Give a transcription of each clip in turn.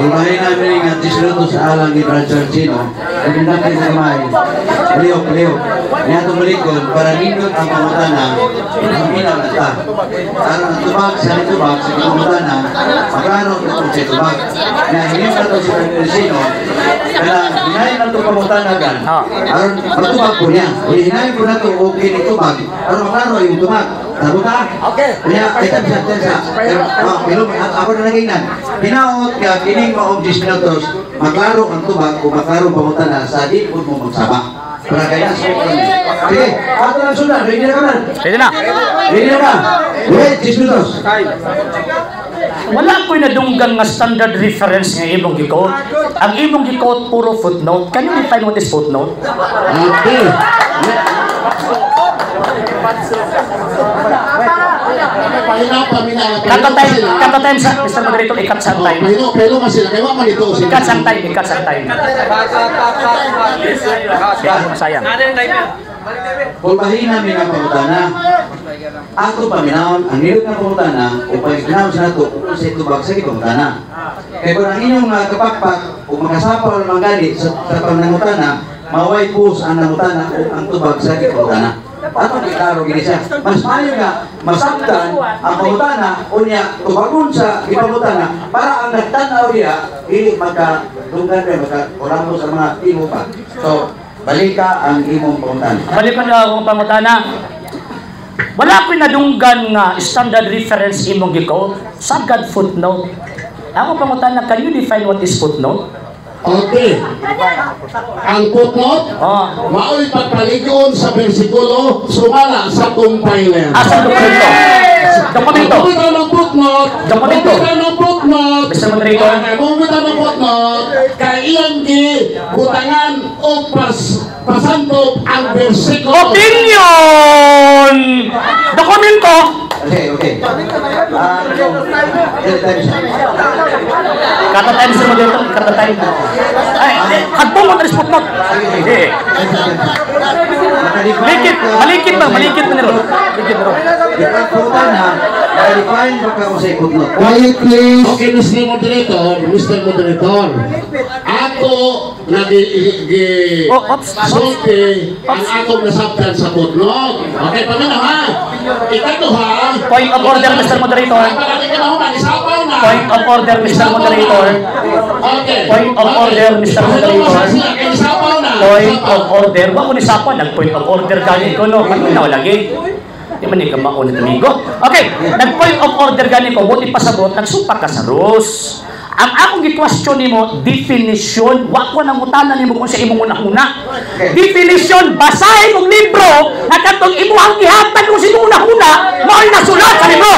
Unahin namin nga 10 minutos sa alang ni Brad Sargino. Nagindang sa kamay. Lihok, lihok. Niya itong balikon para nindot ang pangutana, paminaw na ta. Aron ang tubag sa tubag sa pangutana, maklaro na itong sa tubag. Nga hinim na ito si Brad Sargino, kaya hinayin na itong pangutana gan. Aron matubag po niya. Hinayin po na ito okay ni tubag. Aron maklaro yung tubag. Tabo ta? Okay. Kaya, ito sa tensa. Oh, pero ako na nagingnan. Hinaot ka, kining maong 10 minutos, maklaro ang tubag o maklaro ang pangutana sa di po mo magsaba. Para kaya sa. Sige, ato lang sundan. Ready na ka man? Ready na. Ready na ka? Wait, 10 minutos. Wala ko'y nadunggan nga standard reference nga imong gi-quote. Ang imong gi-quote puro footnote. Can you define what is footnote? Okay. Pahina, pamina. Kata time sa Mr. Moderator, ikat sa time. Pahino, pero man sila. Kaya man ito sila. Ikat sa time, ikat sa time. Kaya masayang. Pulbahin namin ang pangutana. Ato paminawon, ang nilot ng pangutana, o pagiginaw sa nato, kung sa tubag sa pangutana. Kaya kung ang inyong mga kapakpak, o makasapaw ng gani sa panangutana, maway po sa ang nangutana o ang tubag sa pangutana. Ato klaro gini siya. Mas maayo nga masabtan ang pangutana unya tubagon sa gipangutana para ang nagtan-aw diha dili magka dunggan ba magka kuramo sa mga timo pa. So balika ang imong pangutana. Balikan na akong pangutana. Wala ko'y nadunggan nga standard reference imong gi-quote. Sagad footnote. Ako pangutana, can you define what is footnote? Okay. Ang footnote, Oh. mao'y pagpaligon sa bersikulo sumala sa compiler. Asa dokumento? Dokumento. Bumitaw ng footnote, Dokumento. bumitaw ng footnote, Mr. Moderator. Okay, bumitaw ng footnote, kay iyang gi butangan o pasantop ang bersikulo. Opinion! Dokumento! Okay. Time siya. Kata time, Mr. Moderator, kata time. Ay, hagpong mo na rin footnote. Hindi. Malikit, malikit ba? Malikit mo na ron. Malikit na ron. Pangutana, naka-define ba ka sa footnote? Quiet please. Okay, Mr. Moderator, Mr. Moderator. Ako nagi gi Oh, oops, oops. sulti ang akong nasabtan sa footnote. Okay, paminaw ha. Ikaduha. Point of order, Mr. Moderator. Ay, ka na human, isapaw na. Point of order, Mr. Isapaw na. Moderator. Okay. Point of order, Mr. Moderator. Sila, kay isapaw na. Point Isapaw. of order. Wa ko ni Sapa, nag-point of order gani ko, no. Paminaw lagi. Di man ni ka maunit, amigo. Okay, nag-point of order gani ko, buti pasabot, nagsumpa ka sa rules. Ang akong gi-question nimo, definition, wa ko nangutana nimo kung sa imong una-una. Definition, basahin mong libro na katong imuhang gihatag kung sa imong una-una, mao'y nasulat sa libro.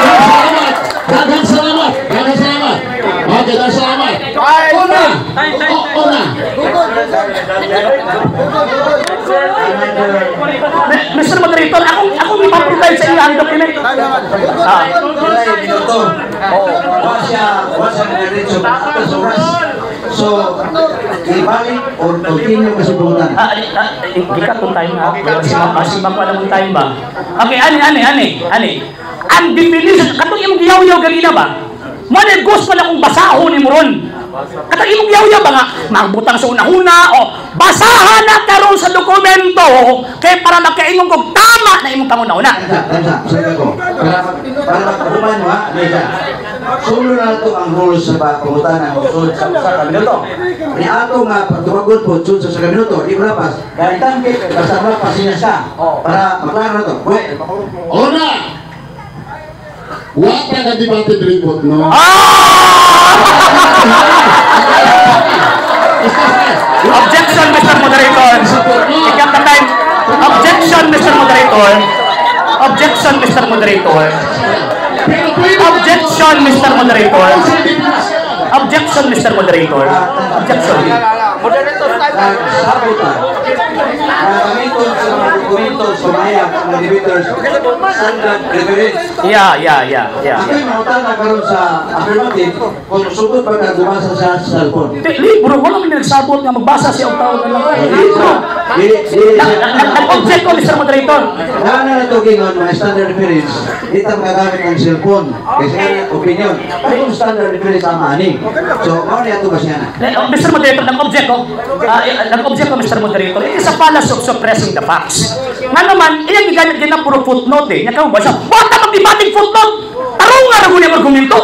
Salamat. Daghang salamat. Daghang salamat. Okay, daghang salamat. Una. Una. Mr. Moderator, akong ipaprovide sa inyo ang document. Pilay minuto. Wa siya nagdiretso sa oras. So, ibalik or continue kasi pangutana. Gikat kung time ha. Masima ko alam mong time ba? Okay, ani, ani, ani, ani. Ang definition, katong imong giyaw-yaw ganina ba? Mo na gusto na kong basahon ni mo ron. Katong imong giyaw-yaw ba nga, magbutang sa una-una o basahan na karon sa dokumento kay para makaingon kog tama na imong panguna-una. Tansa, sorry ko. Para magkahuman mo ha, ano siya? Sulo na ito ang rules sa pangutana o sulod sa usa ka minuto. Ni ato nga pagtuwagon po sulod sa usa ka minuto, di mo lapas. Dahil tangke, basta lapas niya siya. Para maklaro na ito. Wait. Una. Wa pa na debate diri no. Ah! Objection, Mr. Moderator. Ikaw ka time. Objection, Mr. Moderator. Objection, Mr. Moderator. Pero pwede Objection, Mr. Moderator. Objection, Mr. Moderator. Objection. Nagsabutan na gamiton sa mga dokumento sa mahayag ang mga debaters standard reference. Ako'y mangutana karon sa affirmative kung sugod pa ka gumasa sa cellphone. Di, libro, wala man nagsabot nga magbasa siya og tao na lang. Libro. Dili, dili. Nag-object ko, Mr. Moderator. Na na ito gingon mga standard reference, di ta magagamit ng cellphone. Kasi nga opinion. Ay kung standard reference ang ani. So, mao ni ato ba siya na? Oh, Mr. Moderator, nag-object ko. Nag-object ko, Mr. Moderator. It is a fallacy of suppressing the facts. Nga naman, iyang gigamit din na puro footnote eh. Nya ba siya? Bata mag-debating footnote! Tarong nga ra yung argumento.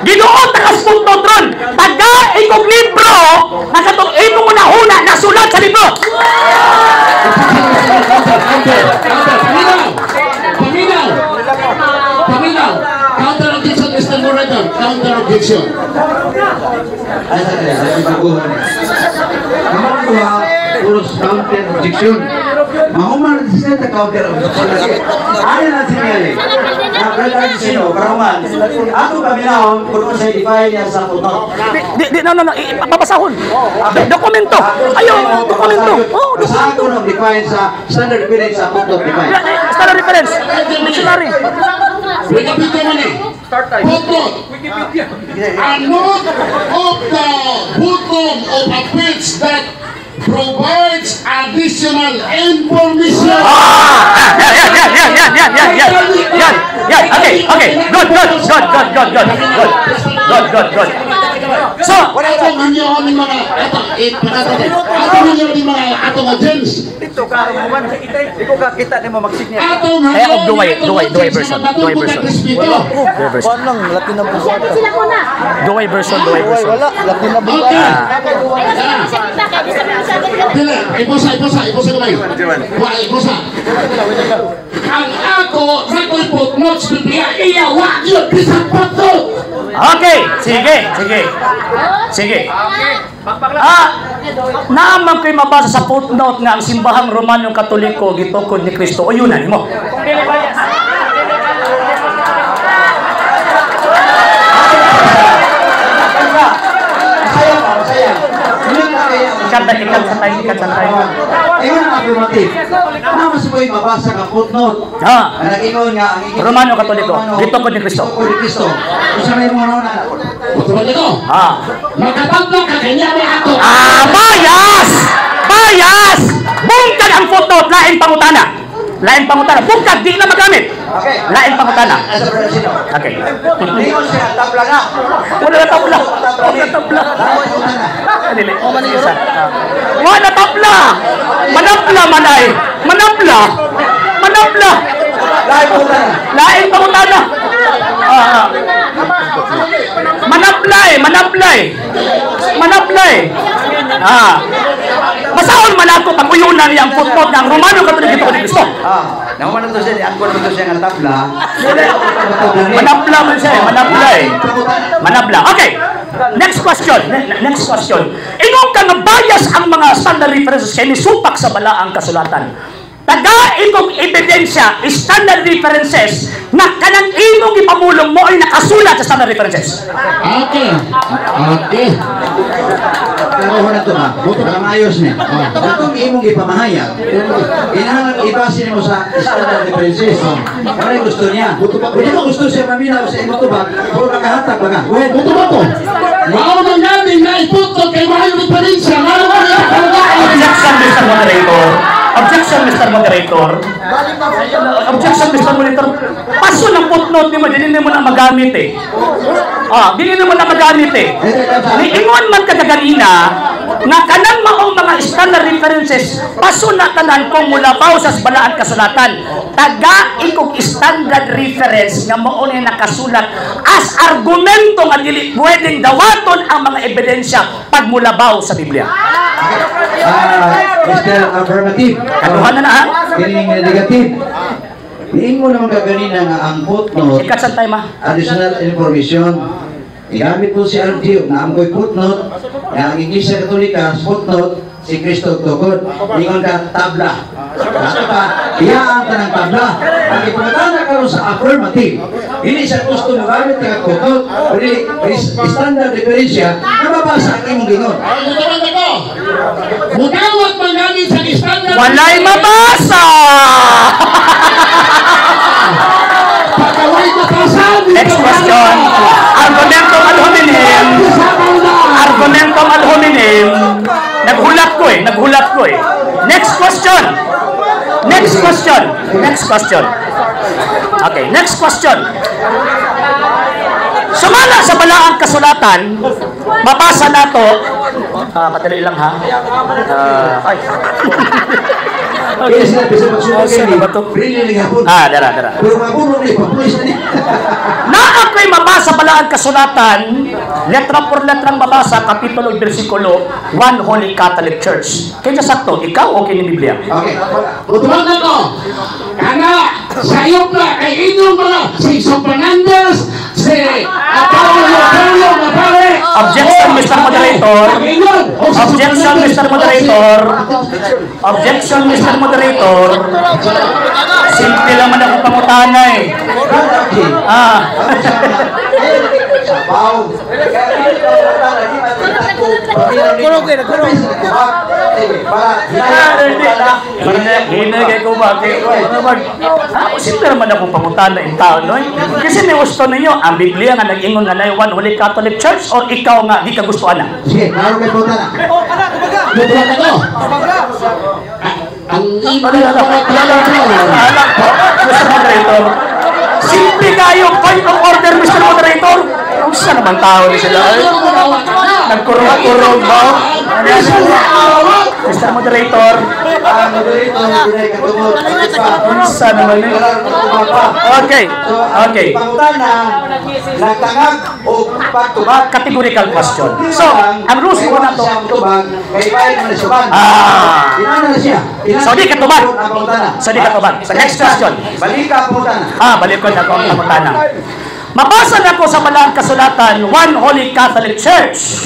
Ginoo takas footnote ron. Taga ikog libro, na katong imong una-una nasulat sa libro. Counter, counter. Paminaw! Paminaw! Paminaw! Counter objection, Mr. Moderator. Counter objection. Ay, sa kaya, ay baguhan. Ang kuha, puros counter objection. Mahuman na siya sa counter objection. Ano na sinyali? Na brother sino, karuman. Ako paminahon, kung sa define niya sa footnote. Di, di, di, no, no, no, babasahon. Dokumento. Ayaw, dokumento. Oh, Basta dokumento. ako nang define sa standard reference sa footnote define. Standard reference. Dictionary. Wikipedia man eh. Footnote. A note of the bottom of a page that provides additional information. Ah, yan, yan, yan, yan, yan, yan, yan, yan, yan, yan, okay, good, good, good, good, good, good, good, good, good, good. So, Atong hinyoon ni mga atong atong hinyoon ni mga atong audience. Dito ka man, di ko kakita nimo magsignya. Atong Kaya hinyoon og duway, ni atong duway, duway audience version, na duway matubog version. at respeto. Duway version. Kuan lang, laki ng buwata. Sila muna. Duway version, duway version. Wala, laki na Okay. buwata. Ayaw sila sa kita kaya di sa mga sa Dili, ibusa, ibusa, ibusa kamay. Wa, ibusa. Ang ako, nakoy footnotes, Biblia, iya, wa, yun, bisang footnote. Okay, sige, sige. Sige. Ah, naman ko'y mabasa sa footnote nga ang simbahang Romanong Katoliko gitukod ni Kristo. O yun na nimo. Masaya pa, masaya. Yun na kaya. Ikat na, ikat sa tayo, ikat sa tayo. Ingon ang affirmative. Na mas mo'y mabasa ka footnote. Ah. Ang nag-ingon nga ang Romano Katoliko, gitukod ni Kristo. Gitukod ni Kristo. Unsa may mga nauna? Footnote ito. Ah. Makatabla ka, kanya ba ako? Ah, bias! Bias! Bungkag ang footnote, lain pangutana. Lain pangutana. Bungkag, di na magamit. Okay. Lain pangutana. Asa brother sino? Okay. Ingon siya tabla na. Wala na tabla. Wala na tabla. Dili. Isa. Wala na tabla. Manapla manay. Manapla. Manapla. Lain pangutana. Lain pangutana. Ah. Manapla eh, manapla eh. Manapla eh. Ah. Masaon man ako pag uyunan niya ang footnote ng Romano Katoliko gitukod ni Kristo. Ah, naman na to siya, angkon naman to siya nga tabla. Manapla man siya eh, manapla eh. Manapla. Okay. Next question. Next question. Ingon ka nga bias ang mga standard references kay nisupak sa balaang kasulatan. Taga imong ebidensya, standard references na kanang imong ipamulong mo ay nakasulat sa standard references. Okay. Okay. Pero na to ma. Para maayos ni. Katong imong ipamahayag, kinahanglan ibase nimo sa standard references. Para gusto niya. Kung di mo gusto siya maminaw sa imong tubag, o nakahatag ba ka? Go ahead. Buto ba ko? Mao man gani na iputot kay maayo referensya, ngano man niya kalugaan. Objection, Mr. Moderator. Objection, Mr. Moderator. Objection, Mr. Moderator. Paso ng footnote nimo, dili nimo na magamit eh. Ah, dili nimo na magamit eh. Niingon man ka kaganina nga kanang maong mga standard references paso na tanan kung mulabaw sa balaan kasulatan. Taga ikog standard reference nga mao ni nakasulat as argumento nga dili pwedeng dawaton ang mga ebidensya pag mulabaw sa Biblia. Ah, Mr. Affirmative. Kaduha na na ha. Kining negative. Niingon mo naman kaganina nga ang footnote Ikat sa time ha. Additional information. Igamit po si RG na ang ko'y footnote, nga ang Iglesia Katolika, footnote, si Kristo tukod. Ingon ka, tabla. Ano pa? Iya ang tanang tabla. Ang ipangutana karon sa affirmative. Hindi siya gusto mo gamit ka footnote, kundi standard referensya na mabasa ang imong gingon. Ay, buto man ko. Mudawat man gani sa standard. Walay mabasa! Pagkaway mabasa. Next question. Argumentum ad hominem. Argumentum ad hominem. Naghulat ko eh. Naghulat ko eh. Next question. Next question. Next question. Okay, next question. Sumala sa balaang kasulatan, mabasa nato, ah, madali lang ha. Ah, ay. Kaya sila bisa Oh, magsumod sino ba to? Brilyo ni hapon. Ah, dara, dara. Pero mabuno ni, papulis na ni. Naa ko'y mabasa balaang kasulatan, letra por letrang mabasa, kapitulo ug bersikulo, One Holy Catholic Church. Kaya sakto, ikaw o kini Biblia? Okay. Mutuman na ko. Kana, sayop na kay inyong mga si Iso Fernandez, si Apollo Pedro Mapare. Objection, Mr. Moderator. Objection, Mr. Moderator. Objection, Mr. Moderator. Simple lang man ako pangutana eh. Okay. Ah. Sabaw. Kurog eh, nagkurog. Hina kay ko ba? Kay ako simple naman akong pangutana in taon, no? Kasi may gusto ninyo, ang Biblia nga nag-ingon nga na One Holy Catholic Church or ikaw nga di ka gusto ana? Sige, naroon kay pangutana. Mutuman na ko. Ang inyong mga Alam ko, Mr. Moderator. Simple kayo, point of order, Mr. Moderator. Unsa naman tao ni sila? Ay, nagkurog-kurog ba? Mr. Moderator, Ang moderator, hindi na ikatungod. Unsa naman eh? Okay, So, ang okay. pangutana, nagtangag o pagtubag. Categorical question. So, ang rules mo na to, Siya ang tubag, kay bayan man siya bag. Ah. Inana na siya. Inana So, di ka tubag. Ang pangutana. So, di ka tubag. So, next question. Balik ka ang pangutana. Ah, balik ko na ako ang pangutana. Mabasa na ko sa balaang kasulatan, One Holy Catholic Church.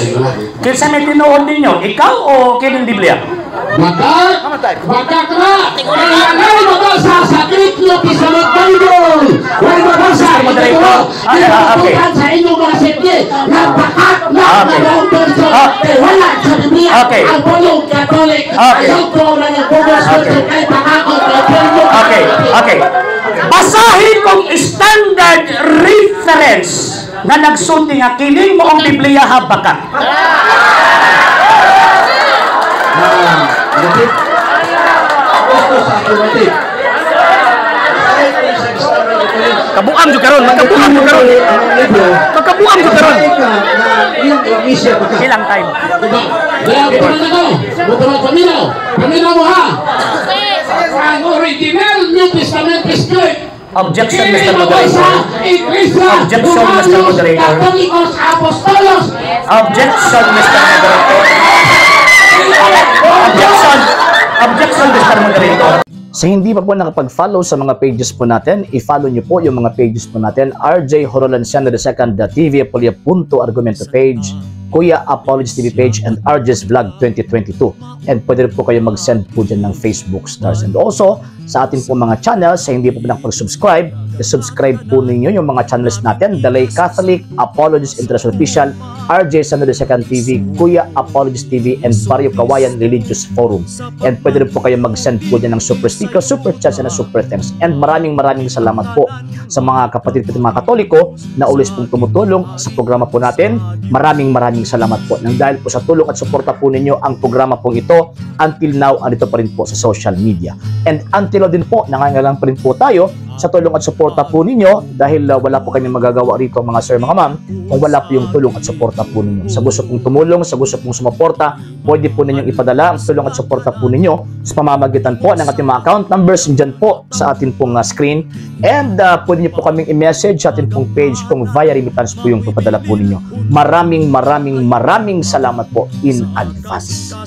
Kinsa may tinuod ninyo, ikaw o kining Biblia? Baka, baka ka, kaya ngay mabasa sa Greek New Testament Bible. Way mabasa, Moderator. ito, Ah, okay. kinatutukan sa inyong mga simple, nga bakat na mga person, eh, wala sa Biblia, ang pulong Catholic, ayaw ko na ng bugos person, kay pangako, kay pulong. Okay. Basahin kong standard reference na nagsulti nga kining mo ang Biblia habakat. Ah, Matip. Gusto sa automatic. Kabuang jud karon, magkabuang jud karon. Ang libro, Magkabuang jud karon. Basahin ka na iyang langis siya baka. Ilang time? Diba? Kaya, buturan ako. Buturan, paminaw. Paminaw mo ha. Ang original New Testament script. Objection, Mr. Moderator. Iglesia, Objection, Mr. Moderator. Católicos Apostolos. Objection, Mr. Moderator. Objection. Objection, Mr. Moderator. Sa hindi pa po nakapag-follow sa mga pages po natin, i-follow nyo po yung mga pages po natin. RJ Horolanciano II, TV Apolia Punto Argumento page, Kuya Apologies TV page, and RJ's Vlog 2022. And pwede rin po kayo mag-send po dyan ng Facebook stars. And also, sa atin po mga channels, sa hindi po po nakapag-subscribe, i-subscribe po ninyo yung mga channels natin, Dalay Catholic, Apologies International Official, RJ Sano II TV, Kuya Apologies TV, and Barrio Kawayan Religious Forum. And pwede rin po kayo mag-send po dyan ng super sticker, super chats, and super thanks. And maraming maraming salamat po sa mga kapatid po mga Katoliko na always pong tumutulong sa programa po natin. Maraming maraming salamat po. Nang dahil po sa tulong at suporta po ninyo ang programa pong ito, until now, andito pa rin po sa social media. And until now din po, nangangailangan pa rin po tayo sa tulong at suporta po ninyo dahil wala po kami magagawa rito, mga sir, mga ma'am, kung wala po yung tulong at suporta po ninyo. Sa gusto pong tumulong, sa gusto pong sumuporta, pwede po ninyong ipadala ang tulong at suporta po ninyo sa pamamagitan po ng ating mga account numbers dyan po sa atin pong screen. And pwede niyo po kaming i-message sa atin pong page kung via remittance po yung papadala po ninyo. Maraming maraming maraming salamat po in advance.